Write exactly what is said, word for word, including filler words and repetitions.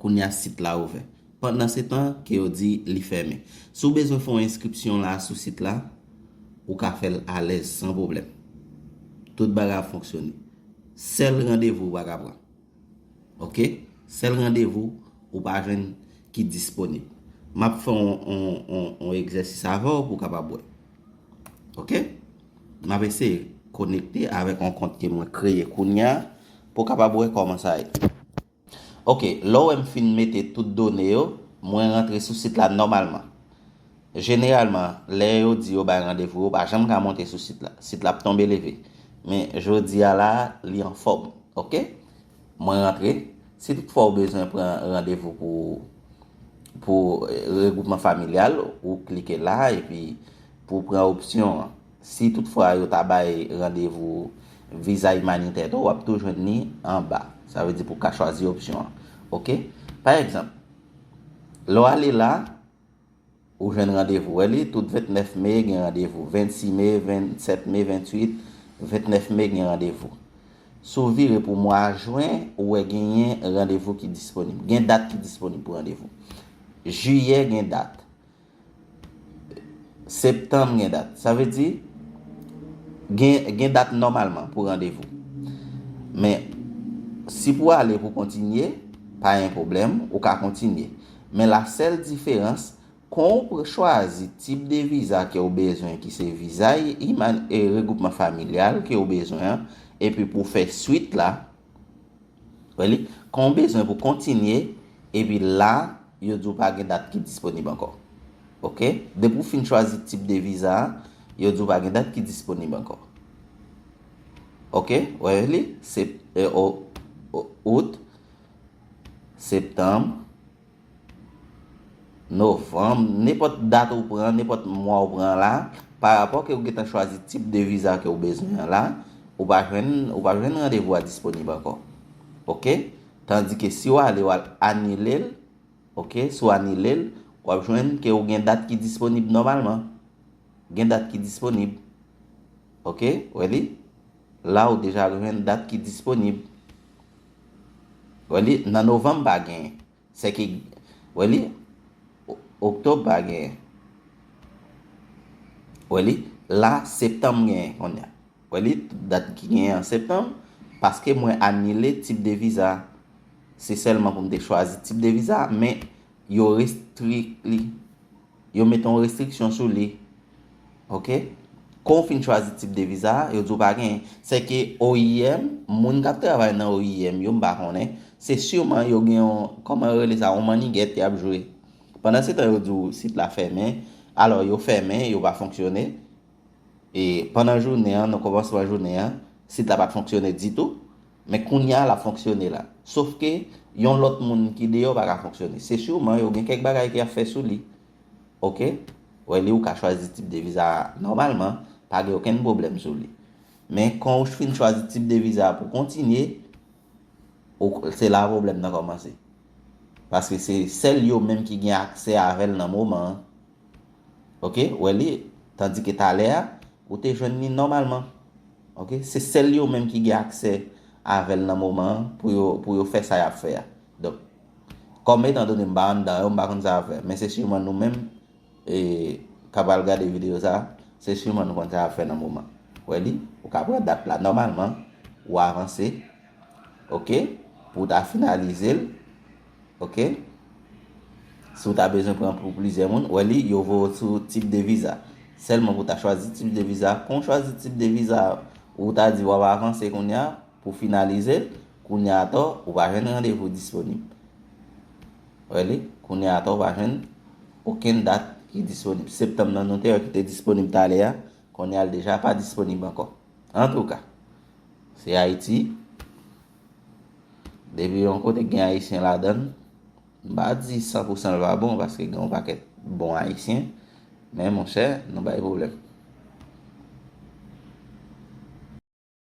Kounye a sit la ouvè. Pandan se tan ke yo di li fèmen. Si w bezwen fè yon enskripsyon la sou sit la, ou ka fè l alèz san pwoblèm. Tout bagay ap fonksyone. Sèl randevou ou pa ka pran. Oke? Sèl randevou ou pa jwenn ki disponib. M ap fè yon, yon, yon, yon egzèsis avè w pou w kapab wè. Oke? M ap eseye konekte avèk yon kont ke mwen kreye kounye a pou w kapab wè kòman sa ye. Oke, lè w wè m fin mete tout done yo, mwen rantre sou sit la nòmalman. Jeneralman, lè yo di yo bay randevou, yo pa janm ka monte sou sit la. Sit la ap tonbe leve. Men jodi a la, li anfòm. Oke? Mwen rantre. Si toutfwa ou bezwen pran randevou pou, pou, eh, regwoupman familyal, ou klike la epi pou pran opsyon an. Si toutfwa yo ta bay randevou viza imanitè tou, w ap tou jwenn li anba. Sa vle di pou w ka chwazi opsyon an. Oke? Pa egzanp, lè w ale la, ou jwenn randevou. Wè li, tout vennèf me gen randevou. Vennsis me, vennsèt me, venntuit, vennèf me gen randevou. Si w vire pou mwa jen, ou wè genyen randevou ki disponib. Gen dat ki disponib pou randevou. Jiyè gen dat. Septanm gen dat. Sa vle di, gen, gen dat nòmalman pou randevou. Men, si pou ale pou kontinye, pa gen pwoblèm, ou ka kontinye. Men la sèl diferans, kon ou pr-, chwazi tip de viza ke ou bezwen, ki se viza iman-, e, regwoupman familyal ke ou bezwen an, epi pou fè swit la, wè li, kon ou bezwen pou kontinye, epi la, yo di w pa gen dat ki disponib ankò. Oke? Depi w fin chwazi tip de viza a, yo di w pa gen dat ki disponib ankò. Oke? Wè li? Se, e, o, o, out, septanm, novanm, nenpòt dat ou pran, nenpòt mwa ou pran la, pa rapò ke ou gentan chwazi tip de viza ke ou bezwen an la, ou pa jwenn, ou pa jwenn randevou a disponib ankò. Oke? Tandike si w ale, w al anile l, oke, si w anile l, w ap jwenn ke ou gen dat ki disponib nòmalman. Gen dat ki disponib. Oke, wè li? La ou deja jwenn dat ki disponib. Wè li? Nan novanm pa genyen. Sèke, wè li? O-, oktòb pa genyen. Wè li? La, septanm genyen kounye a. Wè li? Dat ki genyen an septanm, paske mwen anile tip de viza. Se sèlman pou m te chwazi tip de viza, men yo restrik li. Yo mete yon restriksyon sou li. Oke? Kon w fin chwazi tip de viza a, yo di w pa genyen. Sèke O I M, moun k ap travay nan O I M yo, m pa konnen, se siman yo gen yon, kòman yo rele sa, yon mannigèt y ap jwe. Pandan se tan, yo di w sit la fèmen. Alò, yo fèmen, yo pa fonksyone. E pandan jounen an, nan kòmansman jounen an, sit la pa t fonksyone ditou. Men kounye a, l ap fonksyone la. Sof ke yon lòt moun ki deyò pa ka fonksyone. Se siman yo gen kèk bagay ki ap fè sou li. Oke? Wè li, ou ka chwazi tip de viza a nòmalman, pa gen okenn pwoblèm sou li. Men kon ou fin chwazi tip de viza a pou kontinye, ou, se la pwoblèm nan kòmanse. Paske se sèl yo menm ki gen aksè avè l nan moman an. Oke? Wè li, tandike talè a, ou te jwenn li nòmalman. Oke? Se sèl yo menm ki gen aksè avè l nan moman an pou yo, pou yo fè sa y ap fè a. Donk, kòm etan done m pa anndan yo, m pa konn sa y ap fè. Men se siman nou menm, e, k ap al gade videyo sa a, se siman nou konn sa y ap fè nan moman. Wè li, ou ka pran dat la nòmalman, ou avanse, oke, pou w ta finalize l, oke. Si w ta bezwen pran pou plizyè moun, wè li, yo voye w sou tip de viza. Sèlman pou w ta chwazi tip de viza. Kon w chwazi tip de viza, ou ta di w ap avanse kounye a, pou finalize l, kounye a atò, ou pa jwenn randevou disponib. Wè li, kounye a atò, ou pa jwenn okenn dat ki disponib. Septanm nan nou te wè ki te disponib talè a, kounye a l deja pa disponib ankò. Antouka, se Ayiti. Depi yon kote gen Ayisyen ladan l, m pa di san pou san l pa bon, paske gen yon pakèt bon Ayisyen, men monchè, nou bay pwoblèm.